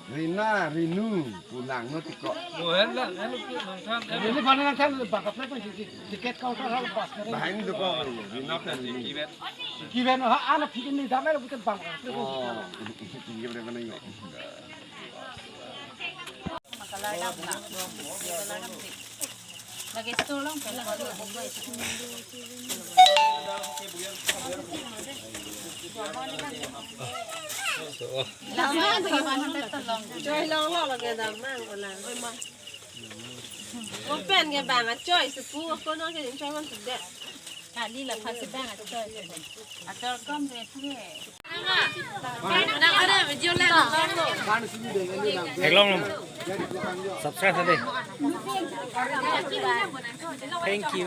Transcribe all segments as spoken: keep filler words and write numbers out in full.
Rina, Rinu, pulang no tiko. Lo hen lang, hen lo pi nang than, hen lo. Ini mana nang than, bangkap na pun tiket counter hal pas kare. Bahan itu kok, Rina kan Rinu. Kiben. Kiben, ha, anak bikin ni damai lo bukan bangkap. Oh, iya benar-benar ini. Lagi store long pala. Lama lagi mana tolong. Choi long long lagi damang ulang. Open ke bang a choi sepu kono ke choi man tidak. Kali la pasi bang a choi. Ator kom de pure. Theklong, subscribe sa de. Thank you.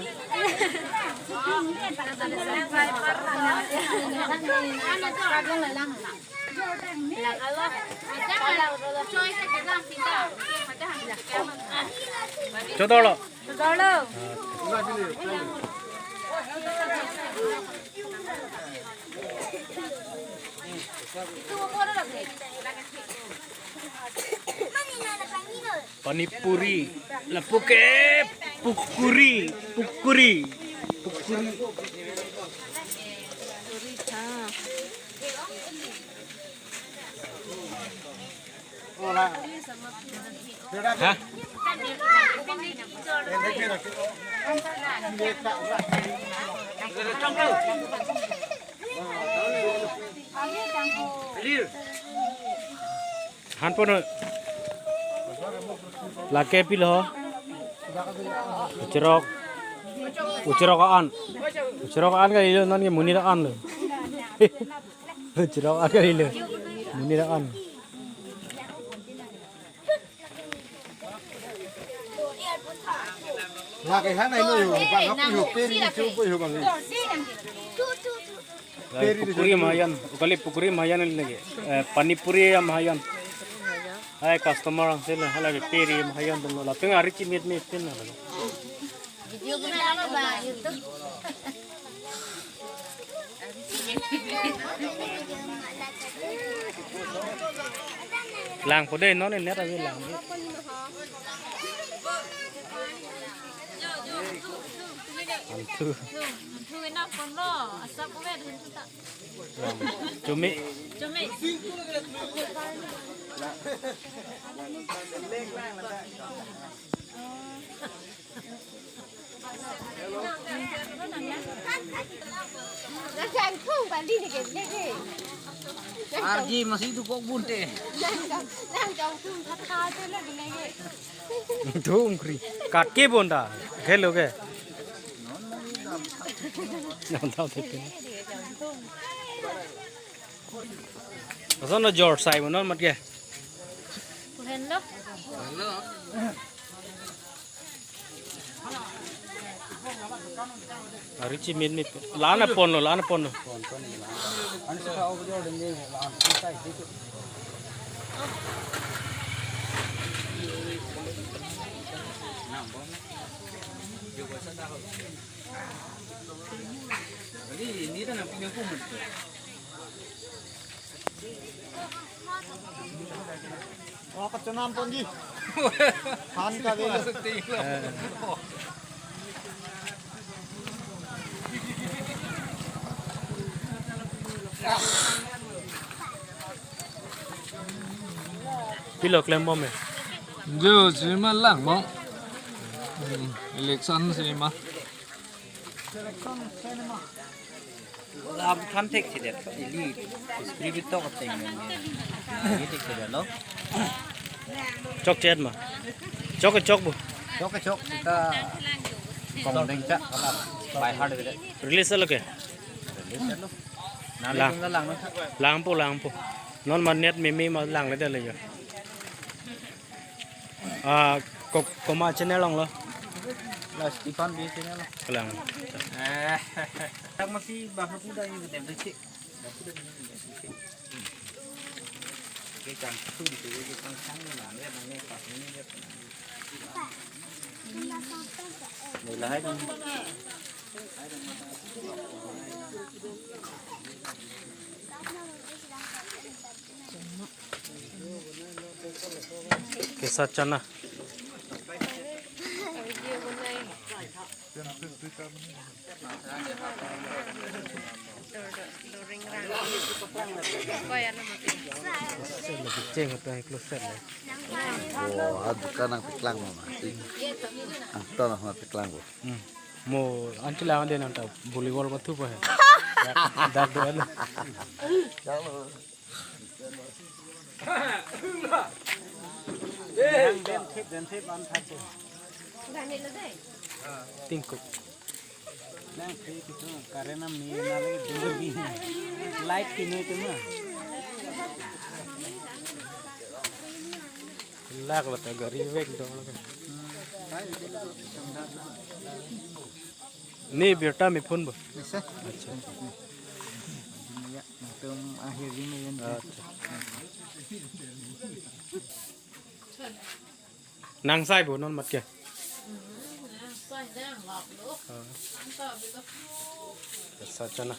Chodolo. Panipuri, lapu ke pukuri, pukuri, pukuri. Ha? Han pono. Lake pilo. Uchirok. Uchirok an. Uchirok an kalilo, non ke monit an lo. Uchirok an kalilo. Monit an. Lake han ai lo yo, bang apu yo, peri ni chu pu yo bang. Peri ni pukuri chu. Mahajan, ukali pukuri mahajan lagi. Eh, panipuri ya mahajan. Hai customer ang sila, halagi peri mahajan dong lo. Lapen ari chimit mit pin na lagi. Video ko na lang ba YouTube? Lang po de, non net avi lang. Antu. Lang. Chumi. Chumi. Arji masi tu kok bunte. Thum kri. Kat ke bunda. Hello ke. Nonton tu ke. Ason lo jor sai mo non mat ke. Kuhen lo. Ari chimit mit. Lana pon lo, lana pon lo. Oh, kachenam ponji. Han ka de. Pilo klem bom e. Jo, sima lang mo. Hmm, election sima. Lam tham thek si det, ili script to ka teng. Ili thek si det lo. Chok chet ma. Chok chok bu. Chok chok kita kong deng cha, by heart bede. Release lo ke? Release lo. Nali lang. Tung lang no. Lang po, lang po. Non ma net meme ma lang le de le jo. Ah, ko-, koma channel long lo? La Stephen B channel lo. Kalang. Eh. Tak masih bahas muda ini betul betul. Bahas muda ini betul betul. Oke, kan tu di sini kita sang na, ya, na, ya, pas ini, ya. Mulai dong. Kesa chana. Cheng atang close set le. Oh, adukan nangpeklang mo ma. Angton nangpeklang bo. Hmm. Mo anchila ande nang ta volleyball ma thupo he. Dak do alo. Tingkuk. Nang khe kitu current am ni na lagi dulu bi. Light kini itu na. Lak lata gari vek dong. Ne birta me phone bo. Bisa. Acha. Ya, tum akhir ini yang Acha. Nang sai bo non mat ke. Sa chana.